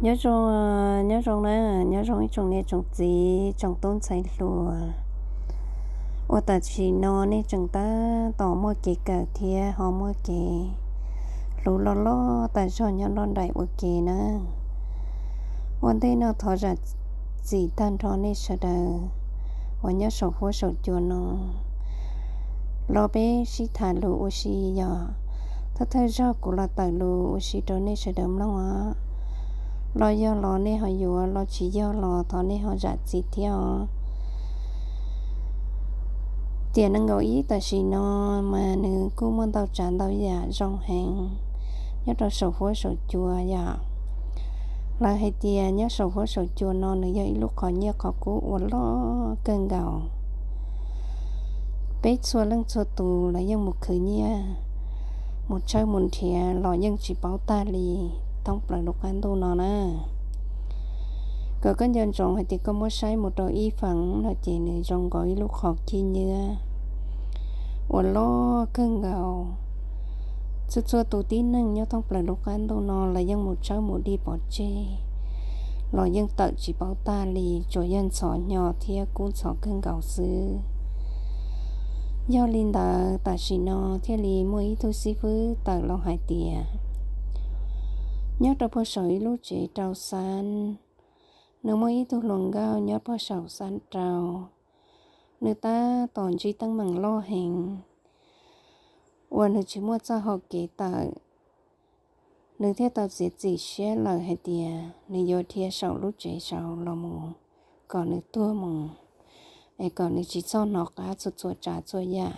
Nyob zoo, nyob zoo na, nyob zoo ib tsoom niam tsoom txiv tsoom tub ntxhais hluas uas tam sim no nej tseem tab tom muaj kev kawm thiab ho muaj kev hlub loj loj tas zog nyob nrog nraim ua ke na. Ua ntej no thov zam txim tag nrho nej sawv daws uas nyob saum huab saum cua no los peb sib tham lus ua si yom. Thawj thawj zaug kuv los tawm lus ua si rau nej sawv daws mloog os. Los yog los nej ho yuav, los tsis yog los thov nej ho zam txim thiab os. Tiam nees nkaum ib tam sim no mas nws kuj muaj ntau tsav ntau yam zoo heev nyob rau saum huab saum cua yom. Lawv hais tias nyob saum huab saum cua no nws yog ib lub qhov nyiaj qhov kub uas loj kawg nkaus. Peb txhua leej txhua tus los yeej mus khwv nyiaj, mus tshawb mus nrhiav los yeej tsis paub tag li thoob plaws lub qab ntuj no na. Kom koj nco ntsoov hais tias koj muab saib mus rau ib feem no ces nws zoo nkaus ib lub qhov khib nyiab uas loj kawg nkaus. Txhua txhua tus tib neeg nyob thoob plaws lub qab ntuj no los yeej mus tshawb mus dig pov tseg los yeej tawm tsis paub tag li, tsuas yog ntxhov hnyo thiab kub ntxhov kawg nkaus xwb. Yog li ntawd tam sim no thiaj li muaj ib tug xib fwb tawm los hais tias nyob rau puag saum ib lub tsev rau xab, nws muaj ib tug hluas nkauj nyob puag saum xab rau. Nws tab tom ntsib teeb meem loj heev uas nws tsis muaj txoj hau kev tawm. Nws thiaj tau txiav txim siab lawm hais tias nws yuav dhia saum lub tsev saud los mus kom nws tuag mus, es kom nws tsis txhob hnov qab txhua txhua tsav txhua yam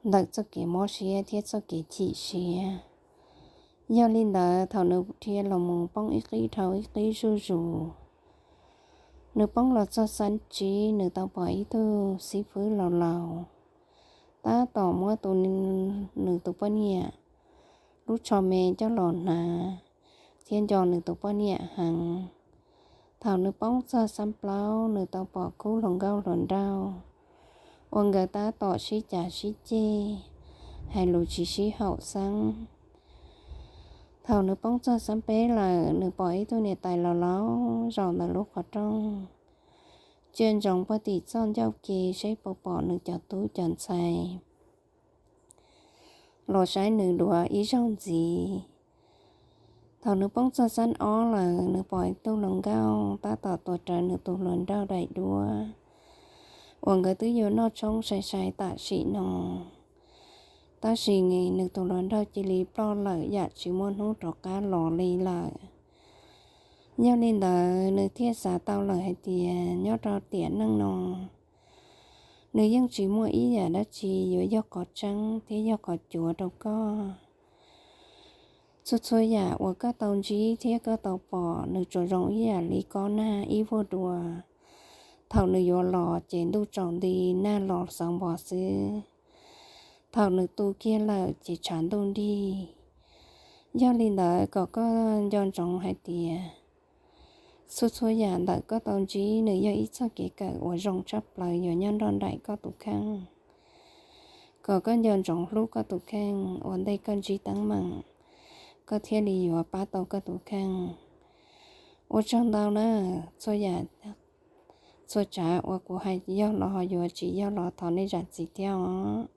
ntawm txoj kev mob siab thiab txoj kev chim siab. Yog li ntawd thaum nws dhia los mus poob ib qib dhau ib qib zuj zus, nws poob los txog xab tsib nws tau pom ib tug xib fwb laus laus tab tom muab tus, nws tus poj niam lub tsho me coj los hnav thiab nco nws tus poj niam heev. Thaum nws poob txog xab plaub nws tau pom khub hluas nkauj hluas nraug uas nkawd tab tom sib cav sib ceg, hais lus tsis sib haum xeeb. Thaum nws poob txog xab peb lawm nws pom ib tug niam tais laus laus zaum ntawm lub qhov rooj, ntsia ntsoov puag tim txoj ncauj ke seb puas pom nws cov tub cov ntxhais los saib nws dua ib zaug ntxiv. Thaum nws poob txog xab ob lawm nws pom ib tug hluas nkauj tab tom tuav rawv nws tus hluas nraug daim duab uas nkawd twb yuav noj tshoob sai sai tam sim no. Tab sis nws tus hluas nraug cia li ploj lawm yam tsis muaj hnub rov qab los li lawm. Yog li ntawd nws thiaj xav tau lawm hais tias nyob rau tiam neej no nws yeej tsis muaj ib yam dab tsi yuav yog qhov tseeb thiab yog qhov cuav rau koj. Txhua txhua yam uas koj tau ntsib thiab koj tau pom nws tsuas zoo ib yam li kob nag ib vuag dua. Thaum nws yuav los ces ntuj tsaus nti, nag los xauv npo xwb. Thaum nws tu kiag lawm ces tshav ntuj nrig. Yog li ntawd kom koj nco ntsoov hais tias txhua txhua yam ntawm koj tau ntsib nws yog ib txoj kev kawm uas zoo tshaj plaws yuav nyob nrog nraim koj tus kheej. Kom koj nco ntsoov hlub koj tus kheej, ua ntej koj ntsib teeb meem koj thiaj li yuav pab tau koj tus kheej. Ua tsaug ntau na, txhua yam, txhua tsav uas kuv hais yog los ho yuav tsis yog los thov nej zam txim thiab os.